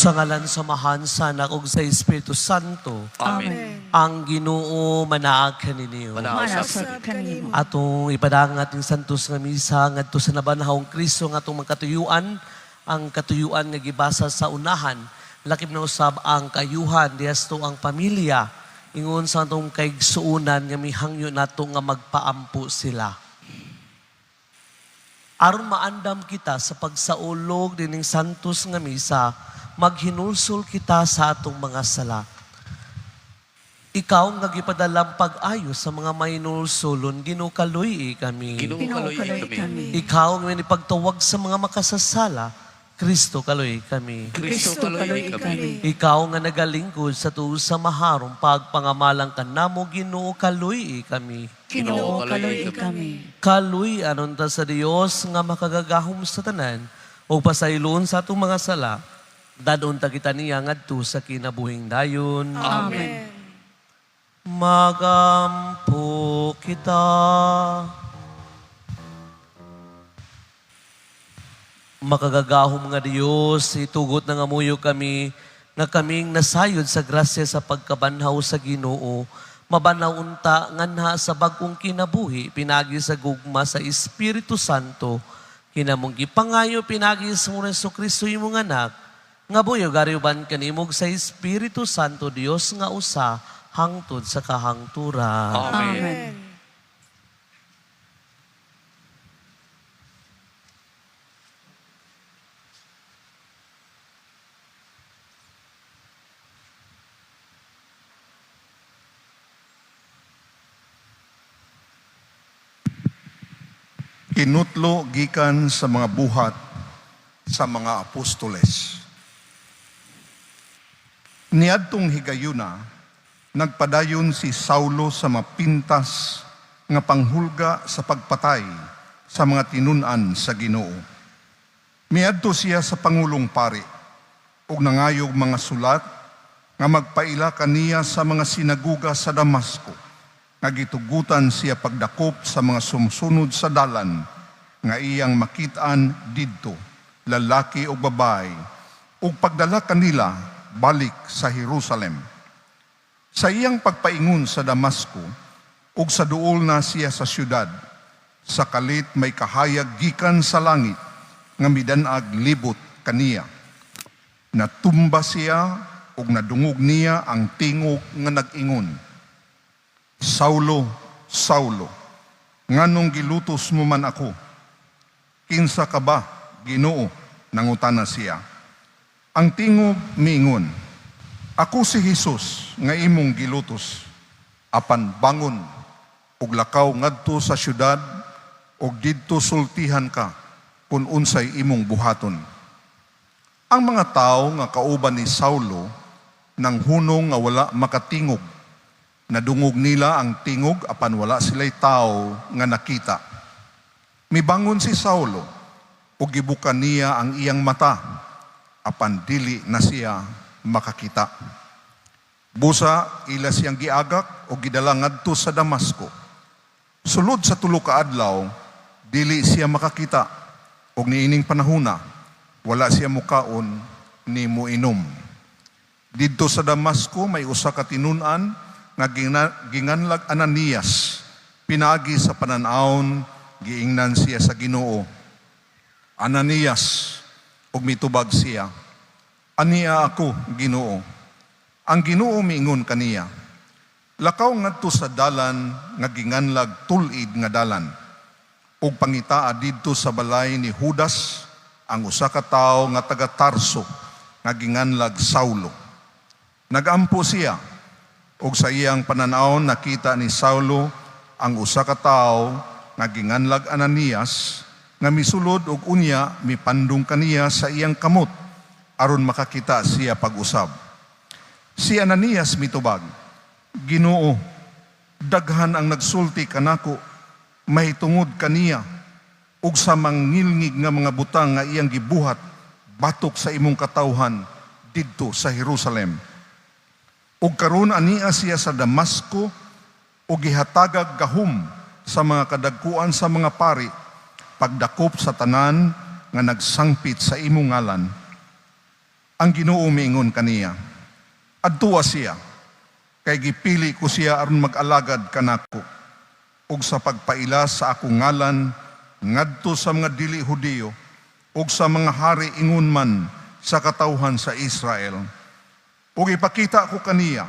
Sa ngalan sa Amahan, sa Anak ug sa Espiritu Santo. Amen. Ang Ginoo manaag kaninyo. Manaag Manasab kanimo. Atong ipadang ating santos nga misa ngadto sa nabanhawong Kristo nga atong mga ang katuyuan nga gibasa sa unahan, lakip na usab ang kayuhan dihasto ang pamilya, ingon sa atong kaigsuonan nga mihangyo nato nga magpaampo sila. Aron maandam kita sa pagsaulog dining santos nga misa, maghinulsol kita sa atong mga sala. Ikaw nga gipadalang pag-ayo sa mga mahinulsulon, Ginoo, kaluy-i kami. Ginoo, Ginoo, kaluy-i kaluy kami. kami. Ikaw nga ipagtawag sa mga makasasala, Kristo, kaluy-i kami. Kristo, kaluy-i kami. Ikaw nga nagalingkod sa tuo sa maharong pagpangamalang kanamo, Ginoo, kaluy-i kami. Ginoo, kaluy-i kami. Kaluy-anon ta sa Dios nga makagagahom sa tanan ug pasaylon sa atong mga sala. Dadon ta kita niya ngadto sa kinabuhing dayon. Amen. Magampo kita. Makagagahom nga Dios, itugot nga amuyo kami nga kaming nasayod sa grasya sa pagkabanhaw sa Ginoo, mabanhaw unta nganha sa bag-ong kinabuhi, pinagi sa gugma sa Espiritu Santo, kinamong gipangayo pinagi sa mo Kristo imong anak, nga buyog ariuban kanimog sa Espiritu Santo, Dios nga usa hangtod sa kahangturan. Amen. Amen. Kinutlo gikan sa mga buhat sa mga apostoles. Niadtong higayuna, nagpadayon si Saulo sa mapintas nga panghulga sa pagpatay sa mga tinun-an sa Ginoo. Miadto siya sa pangulong pari ug nangayog mga sulat nga magpaila kaniya sa mga sinaguga sa Damasco nga gitugutan siya pagdakop sa mga sumsunod sa dalan nga iyang makit-an didto, lalaki o babae, ug pagdala kanila balik sa Jerusalem. Sa iyang pagpaingon sa Damasco ug sa duol na siya sa syudad, sa kalit may kahayag gikan sa langit nga midan-ag libot kaniya. Natumba siya ug nadungog niya ang tingog nga nag-ingon, "Saulo, Saulo, nganong gilutos mo man ako?" "Kinsa ka ba, Ginoo?" nangutana siya. Ang tingog miingon, "Ako si Jesus nga imong gilutos. Apan bangon ug lakaw ngadto sa syudad ug didto sultihan ka kung unsay imong buhaton." Ang mga tawo nga kauban ni Saulo nang hunong nga wala makatingog. Nadungog nila ang tingog apan wala sila'y tao nga nakita. Mibangon si Saulo ug gibuka niya ang iyang mata apan dili na siya makakita. Busa ila siyang giagak o gidala ngadto sa Damasco. Sulod sa 3 ka adlaw, dili siya makakita ug niining panahuna wala siya mukaon ni muinom. Didto sa Damasco may usa ka tinun-an nga ginganlag Ananias. Pinagi sa panan-awon, giingnan siya sa Ginoo, "Ananias," ug mitubag siya, "Ania ako, Ginoo." Ang Ginoo miingon kaniya, "Lakaw ngadto sa dalan nga ginganlag Tul-id nga Dalan ug pangitaa didto sa balay ni Judas ang usa ka tawo nga taga Tarso nga ginganlag Saulo." Nagampo siya ug sa iyang panan-awon nakita ni Saulo ang usa ka tawo nga ginganlag Ananias nga misulod ug unya mipandong kaniya sa iyang kamot aron makakita siya pag-usab. Si Ananias mitubag, "Ginoo, daghan ang nagsulti kanako mahitungod kaniya ug sa mangilngig nga mga butang nga iyang gibuhat batok sa imong katawhan didto sa Jerusalem. Ug karon ania siya sa Damasco ug gihatagag gahom sa mga kadagkuan sa mga pari pagdakop sa tanan nga nagsangpit sa imong ngalan." Ang Ginoo miingon kaniya, "Adtua siya, kay gipili ko siya aron mag-alagad kanako ug sa pagpaila sa akong ngalan ngadto sa mga dili Hudiyo ug sa mga hari ingon man sa katawhan sa Israel. Ug ipakita ko kaniya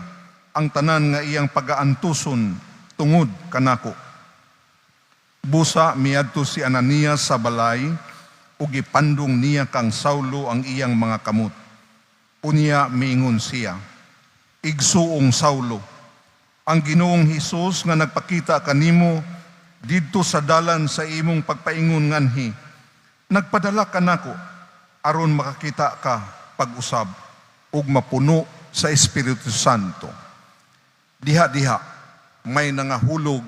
ang tanan nga iyang pagaantuson tungod kanako." Busa miadto si Ananias sa balay ug gipandong niya kang Saulo ang iyang mga kamot. Unya miingon siya, "Igsuong Saulo, ang Ginoong Hesus nga nagpakita kanimo didto sa dalan sa imong pagpaingon nganhi, nagpadala kanako aron makakita ka pag-usab ug mapuno sa Espiritu Santo." Diha-diha may nangahulog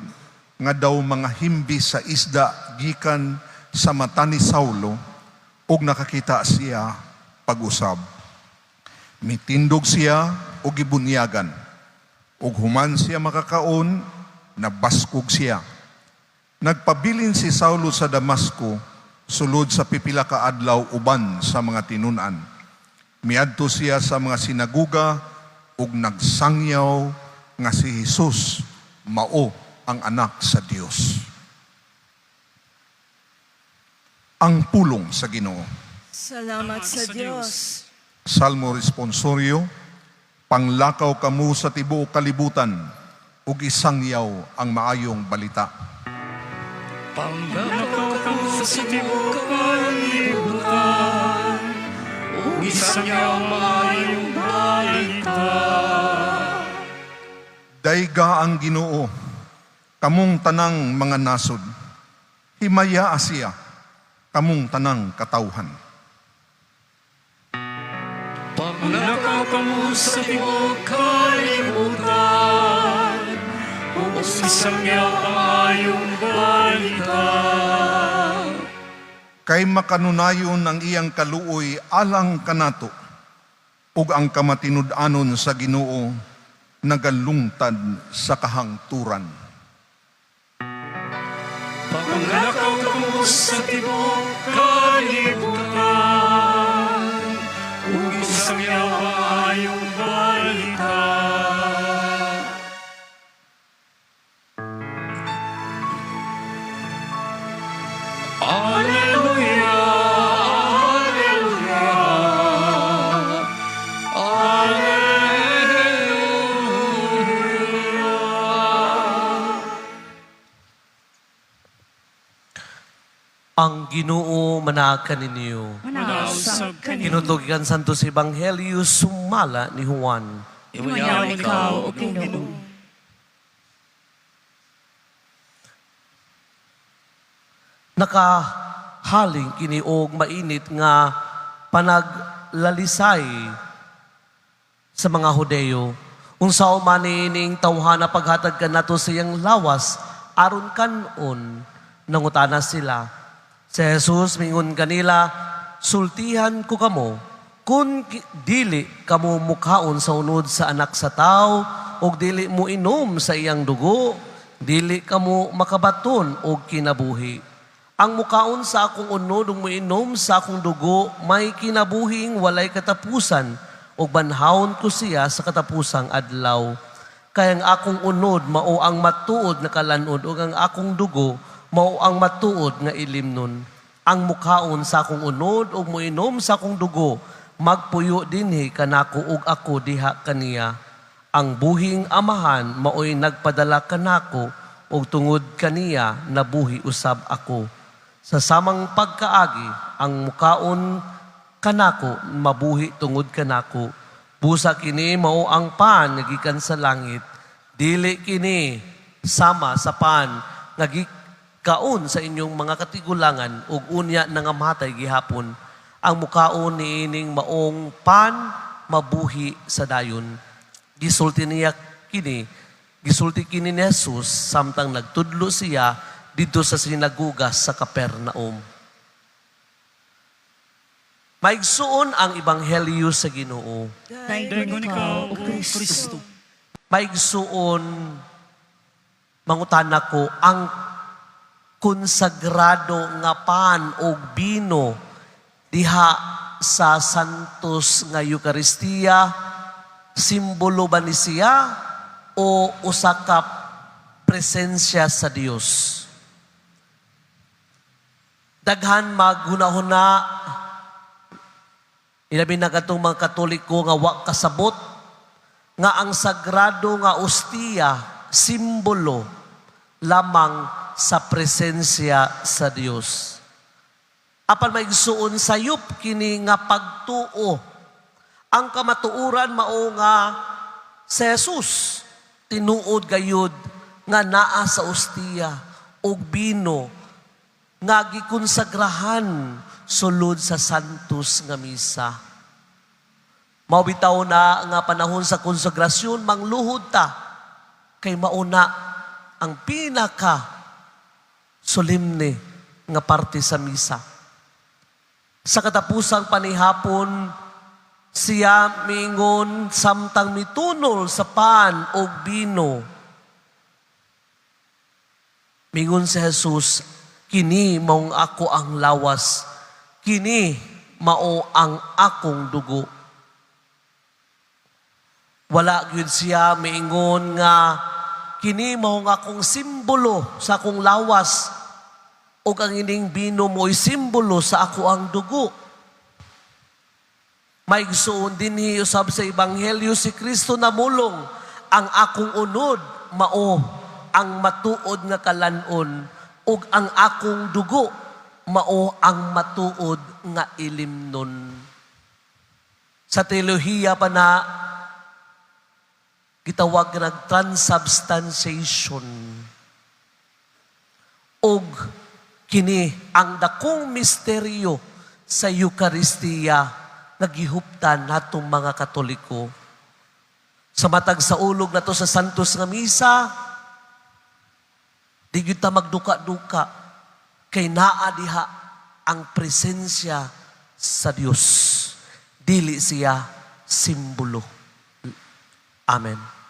nga daw mga himbi sa isda gikan sa mata ni Saulo ug nakakita siya pag-usab. Mitindog siya ug gibunyagan. Ug human siya makakaon, nabaskog siya. Nagpabilin si Saulo sa Damasco sulod sa pipila ka adlaw uban sa mga tinun-an. Miadto siya sa mga sinaguga ug nagsangyaw nga si Jesus mao ang anak sa Dios. Ang pulong sa Ginoo. Salamat sa Diyos. Salmo responsorio, panglakaw kamo sa tibuok kalibutan ug isangyaw ang maayong balita. Panglakaw kamo sa tibuok kalibutan, ug isangyaw maayong balita. Dayga ang Ginoo, kamong tanang mga nasod. Himayaa siya, kamong tanang katawhan. Panglakaw kamo sa tibuok kalibutan, ug isangyaw ang maayong balita. Kay makanunayon ang iyang kaluoy alang kanato, ug ang kamatinud-anon sa Ginoo nagalungtad sa kahangturan. Panglakaw kamo sa tibuok kalibutan, ug isangyaw ang maayong balita. Alleluia, alleluia, alleluia. Ang Ginoo manaa kaninyo. Manausab kanimo. Tinuod gikan sa Santos Ebanghelyo sumala ni Juan. Himayaon ikaw, O Ginoo. Nakahaling kini og mainit nga panaglalisay sa mga Hudeyo. Unsaon man ining tawhana paghatag kanato sa iyang lawas aron kan-on, nangutana sila. Si Jesus mingon kanila, "Sultihan ko kamo, kung dili kamo mukaon sa unod sa Anak sa Tao ug dili mo inom sa iyang dugo, dili kamo makabaton og kinabuhi. Ang mukaon sa akong unod ug moinom sa akong dugo may kinabuhing walay katapusan, ug banhawon ko siya sa katapusang adlaw. Kay ang akong unod mao ang matuod nga kalan-on ug ang akong dugo mao ang matuod nga ilimnon. Ang mukaon sa akong unod ug moinom sa akong dugo magpuyo dinhi kanako ug ako diha kaniya. Ang buhing Amahan maoy nagpadala kanako ug tungod kaniya nabuhi usab ako. Sa samang pagkaagi, ang mukaon kanako mabuhi tungod kanako. Busa kini mao ang pan nga gikan sa langit. Dili kini sama sa pan nga gikaon sa inyong mga katigulangan ug unya nangamatay gihapon. Ang mukaon niining maong pan mabuhi sa dayon." Gisulti kini ni Jesus samtang nagtudlo siya didto sa sinaguga sa Capernaum. Maigsuon, ang ebanghelyo sa Ginoo. Dayon ikaw, O Kristo. Maigsuon, mangutana ko, ang konsagrado nga pan og bino diha sa Santos nga Eukaristiya? Simbolo ba ni siya o usa ka presensya sa Dios? Daghan maghunahuna, ilabi na katong mga Katoliko nga wa kasabot nga ang sagrado nga ostiya simbolo lamang sa presensya sa Dios. Apan maigsuon, sayop kini nga pagtuo. Ang kamatuoran mao nga si Jesus tinuod gayud nga naa sa ostiya ug bino nga gikonsagrahan sulod sa Santos nga Misa. Mao bitaw na nga panahon sa konsagrasyon, mangluhod ta kay mauna ang pinaka solemne nga parte sa misa. Sa katapusang panihapon, siya miingon samtang mitunol sa pan o bino. Mingon si Jesus, "Kini maong ako ang lawas, kini mao ang akong dugo." Wala gyud siya miingon nga kini mao nga akong simbolo sa akong lawas ug ang ining bino mo'y simbolo sa ako ang dugo. Maigsuon, dinhi usab sa Ebanghelyo, si Kristo namulong, "Ang akong unod mao ang matuod nga kalanon ug ang akong dugo mao ang matuod nga ilimnon." Sa teolohiya pa na gitawag nag transubstantiation. Ug kini ang dakong misteryo sa Eukaristiya nga gihuptan natong mga Katoliko. Sa matag saulog nato sa Santos nga Misa, di gyud ta magduka-duka kay naa diha ang presensya sa Dios. Dili siya simbolo. Amen.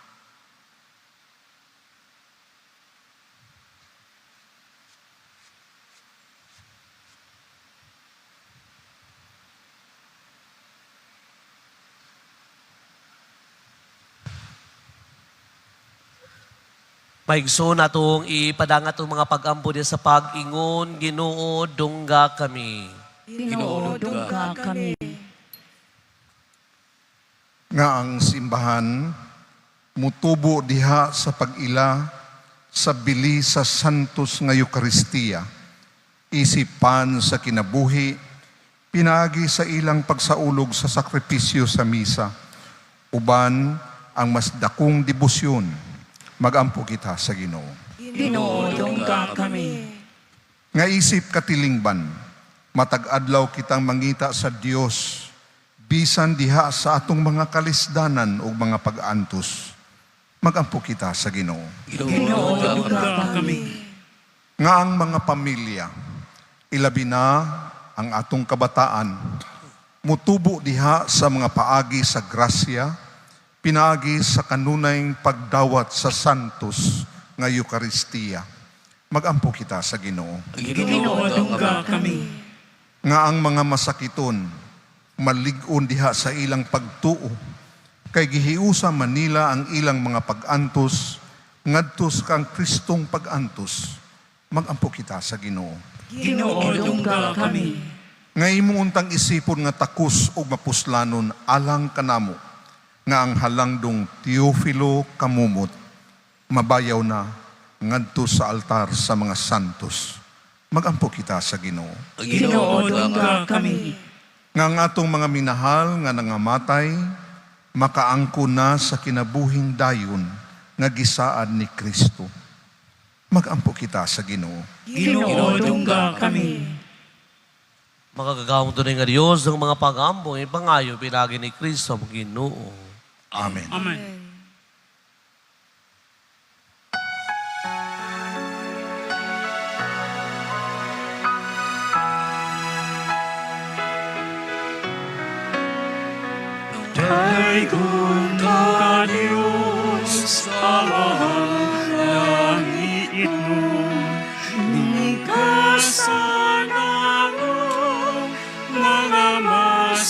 Maigsoon, atong ipadangat ang mga pag-ampo diya sa pag-ingon, "Ginoo, dungga kami." Ginoo, dungga kami. Nga ang simbahan mutubo diha sa pag-ila sa bili sa Santos nga Eukaristiya, isipan sa kinabuhi, pinaagi sa ilang pagsaulog sa sakripisyo sa misa, uban ang mas dakong debosyon. Magampo kita sa Ginoo. Ginoo, dungga kami. Nga isip katilingban, matag adlaw kitang mangita sa Dios bisan diha sa atong mga kalisdanan ug mga pag-antos. Magampo kita sa Ginoo. Ginoo, dungga kami. Nga ang mga pamilya, ilabi na ang atong kabataan, mutubo diha sa mga paagi sa grasya, pinaagi sa kanunay pagdawat sa Santos nga Eukaristiya. Magampo kita sa Ginoo. Ginoo, dungga kami. Nga ang mga masakiton malig-on diha sa ilang pagtuo kay gihiusa man nila ang ilang mga pag-antos ngadto sa kang Kristong pag-antos. Magampo kita sa Ginoo. Ginoo, dungga kami. Nga imo untang isipon nga takos ug mapuslanon alang kanamo nga ang halangdong Teofilo Camomot mabayaw na ngadto sa altar sa mga santos. Magampo kita sa Ginoo. Ginoo, dungga kami. Nga ang atong mga minahal nga nangamatay makaangko na sa kinabuhing dayon nga gisaad ni Kristo. Magampo kita sa Ginoo. Ginoo, dungga kami. Makagagahom tunay nga Dios, ang mga pag-ampo ipangayo pinaagi ni Kristo ang Ginoo. Amen. Amen. Daygon ka Diyos, Amahang langit Lingkasan ang mga masaligan.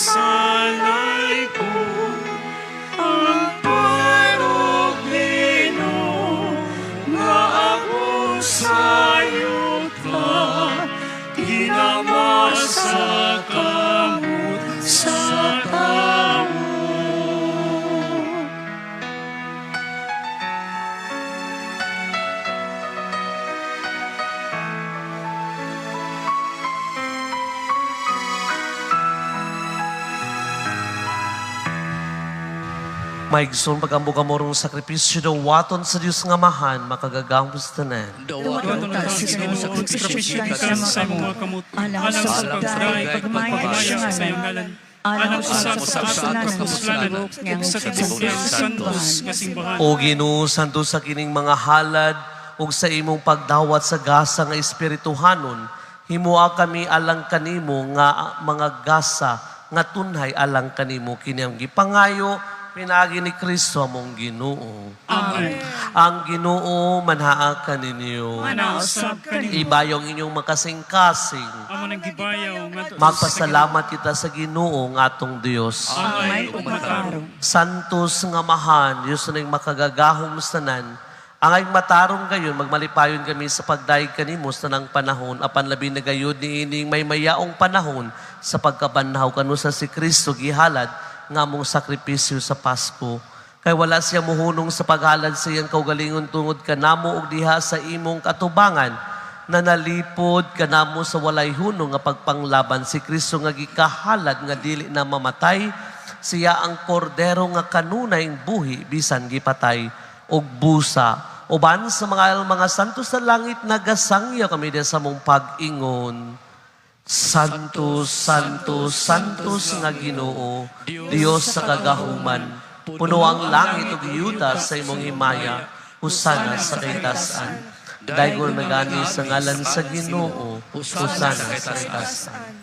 Maigsoon, pagambo kamo karong sakripisyo dawaton sa Dios nga Amahan, makagagahom sa tanan. Dawaton ta sa Ginoo ang sakripisyo gikan sa imong mga kamot, alang sa pagdayeg ug pagpamahayag sa iyong ngalan, alang usab sa atong kapuslanan ug sa tibuok santos nga simbahan. O Ginoo, santusa kining mga halad ug sa imong pagdawat sa gasa nga espirituhanon, himoa kami alang kanimo nga mga gasa nga tunhay alang kanimo. Kini ang gipangayo pinaagi ni Kristo among Ginoo. Amen. Ang Ginoo manhaa kaninyo. Manausab kanimo. Ibayo ang inyong makasingkasing. Amo nang gibayaw ngadto sa Magpasalamat kita sa Ginoo nga atong Dios. Angay ug matarong. Santos nga Amahan, Diyos na makagagahom sa tanan, angay matarong gayon, magmalipayon kami sa pagdayeg kanimo sa tanang panahon, apan labi na gayud niining may mayaong panahon sa pagkabanhaw kanusa si Kristo gihalad nga among sakripisyo sa Pasko. Kay wala siya muhunong sa paghalad sa iyang kaugalingon tungod kanamo og diha sa imong katubangan, na nalipod kanamo sa walay hunong nga pagpanglaban. Si Kristo nga gikahalad nga dili na mamatay, siya ang kordero nga kanunay buhi bisan gipatay og busa. Uban sa mga santo sa langit, nagasangya kami diha sa mong pag-ingon. Santo, Santo, Santos nga Ginoo, Dios sa kagahuman, puno ang langit ug yuta sa imong himaya, husana sa kitasan. Daygon nagani sa ngalan sa Ginoo, husana sa kitasan.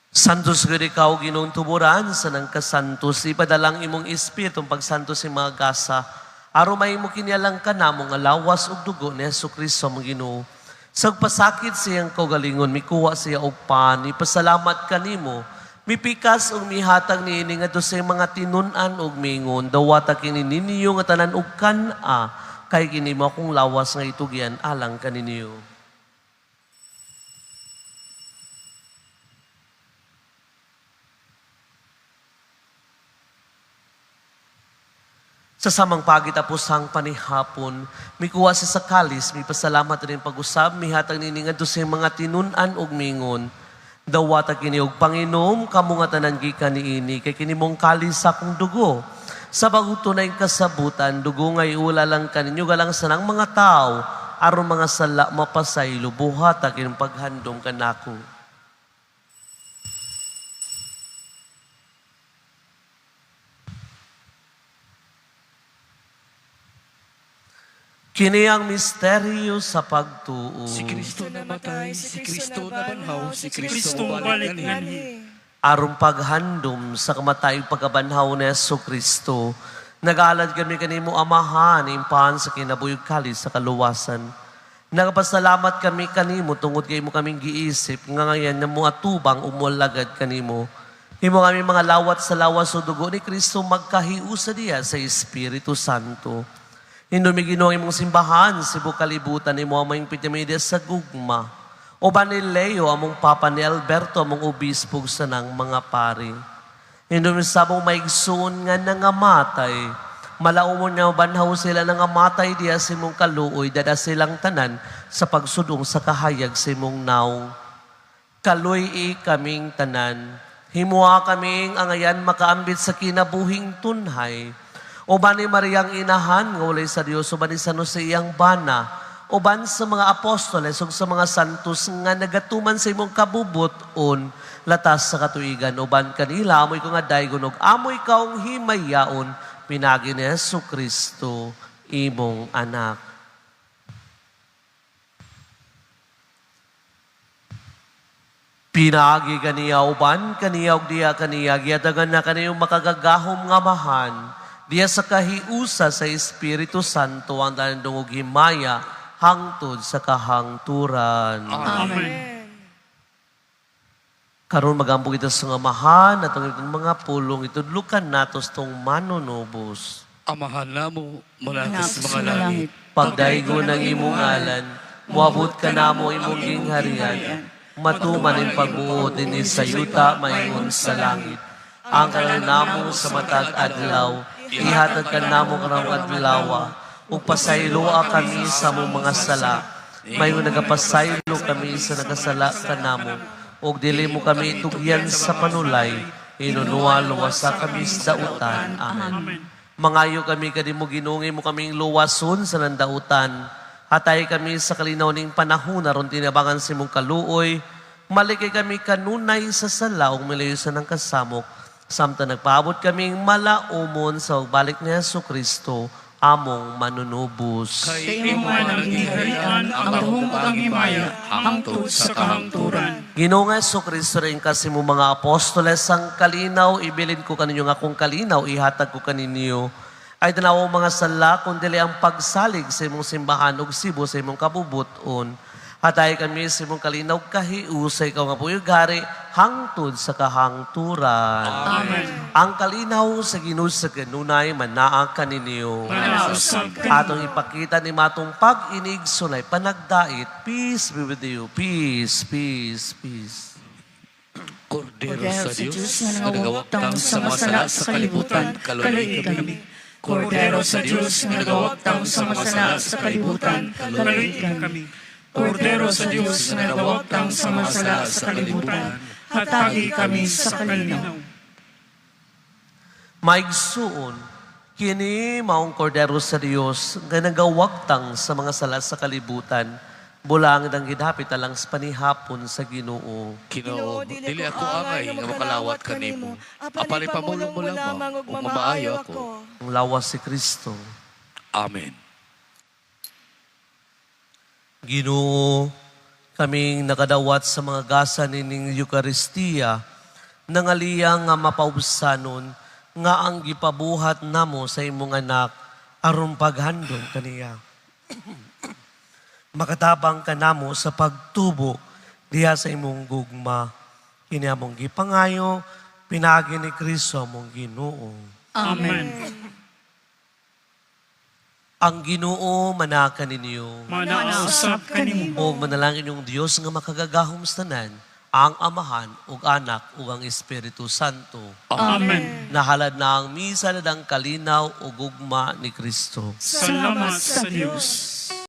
Santos gud ikaw, Ginoong tuburan sa nang kasantos, ipadalang imong espiritu ang pagsantos sa mga gasa. Aron mahimo kini alang kanamo nga lawas ug dugo ni Hesus Kristo among Ginoo. Sa pasakit siyang kaugalingon, mikuha siya og pan, ipasalamat kanimo, mipikas ug mihatag niini ngadto sa iyang mga tinun-an ug miingon, dawata kini ninyo nga tanan og kan-a, kay kini mao akong lawas nga itugyan alang kaninyo. Sa samang pagitapos ang panihapon, mikuha siya sa kalis, mipasalamat rin pag-usab, mihatag niini ngadto sa iyang mga tinun-an ug miingon, dawata kini og panginom, kamo nga tanan gikan niini, kay kini mao'ng kalis sa akong dugo. Sa bag-ong tunay kasabutan, dugo nga iula lang kaninyo galang sa nang mga tao, aron mga sala mapasaylo, buhata kining paghandom kanako. Kini ang misteryo sa pagtuo. Si Kristo namatay, si Kristo nabanhaw, si Kristo Kristo balik balik nganhi. nganhi. Aron paghandom sa kamatay ug pagkabanhaw ni Hesus Kristo, nagahalad kami kanimo, Amahan, impan sa kinabuhi ug kalis sa kaluwasan. Nagapasalamat kami kanimo tungod kay imo kaming giisip nga ngayon nga moatubang ug moalagad kanimo. Himo kami mga lawat sa lawas o dugo ni Kristo magkahiusa diha sa Espiritu Santo. Hinumdumi, Ginoo, ang imong simbahan sa tibuok kalibutan, imo ang pitimidia sa gugma. Uban ni Leo, among Papa, ni Alberto, among obispo, sa nang mga pari. Hinumdumi sa among maigsoon nga nangamatay. Malaumon nga banhaw sila nangamatay diya sa imong kaluoy, dad-a silang tanan sa pagsudong sa kahayag sa imong nawong. Kaluy-i kaming tanan. Himua kaming angayan makaambit sa kinabuhing tunhay. Uban ni Mariang inahan nga walay sa Dios, uban ni San Jose iyang bana, uban sa mga apostoles ug sa mga santos nga nagatuman sa imong kabubuton latas sa katuigan, uban kanila amoy ko nga daygon ug amoy kaong himayaon pinaagi ni Hesus Kristo imong anak. Pinaagi kaniya, uban kaniya ug diha kaniya, gihatagan na kaniyong makagagahom nga Amahan, diha sa kahiusa sa Espiritu Santo ang tanan dungog himaya hangtod sa kahangturan. Amen. Karon magampo kita sa Amahan atong itong mga pulong itudlukan nato sa atong manunubos. Amahan namo, mula Anak sa mga langit. Pagdaygon ang imong ngalan, moabot kanamo imong gingharian, matuman ang pagbuot dinhi sa yuta maingon sa langit. Ang kalan namo sa matag adlaw, ihatag kanamo karong adlaw, ug pasayloa kami sa among mga sala, mayon nagapasaylo kami sa nagasala kanamo, ug dili mo kami itugyan sa panulay, Hinunua luwasa kami sa dautan. Amen. Amen. Mangayo kami kanimo, Ginoo, mo kaming luwason sa nandautan. Hatay kami sa kalinaw ning panahon aron tinabangan sa imong kaluoy. Malikay kami kanunay sa sala ug milayo sa nang kasamok. Samtang nagpaabot kaming malaumon sa pagbalik ni Hesus Kristo, among manunubos. Kay imo man ang giharian, ang gahom ug ang himaya, hangtod sa kahangturan. Ginoo nga Hesus Kristo rin kasi mo mga apostoles ang kalinaw, ibilin ko kaninyo nga akong kalinaw, ihatag ko kaninyo. Ay tanaw ang mga sala, kundi ang pagsalig sa imong simbahan ug sibo sa imong kabubuton. Hatay kami sa imong kalinaw kahiusay ikaw nga puyog hari, hangtod sa kahangturan. Amen. Ang kalinaw sa Ginoo sa kanunay manaa kaninyo. Manausap kanimo. Atong ipakita ni matong pag-inig sunay panagdait. Peace be with you. Peace, peace, peace. Kordero Kordero sa Dios, nga nagawagtang sa mga sala sa kalibutan, kaluoy kami. Kordero sa Dios nga nagawagtang sa mga sala sa kalibutan, kaluoy kami. Kordero sa Dios nga nagawagtang sa mga sala sa kalibutan, hatagi kami sa kalinaw. Maigsuon, kini maong kordero sa Dios nga nagawagtang sa mga sala sa kalibutan. Bulang ang gidapit alang sa panihapon sa Ginoo. Ginoo, dili ako angay nga makalawat kanimo. Apan ipamulong mo lamang ug mamaayo ako. Ang lawas si Kristo. Amen. Ginoo, kaming nakadawat sa mga gasa nining Eukaristiya, nangaliya nga mapaubsanon, nga ang gipabuhat namo sa imong anak, aron paghandom kaniya. Makatabang kanamo sa pagtubo diha sa imong gugma. Kini among gipangayo, pinaagi ni Kristo among Ginoo. Amen. Ang Ginoo manaka ninyo. Manausap kanimo. O manalangin yung Dios nga makagagahom sa tanan, ang Amahan ug Anak ug ang Espiritu Santo. Amen. Nahalad na ang misa na ang kalinaw ug gugma ni Kristo. Salamat sa Dios.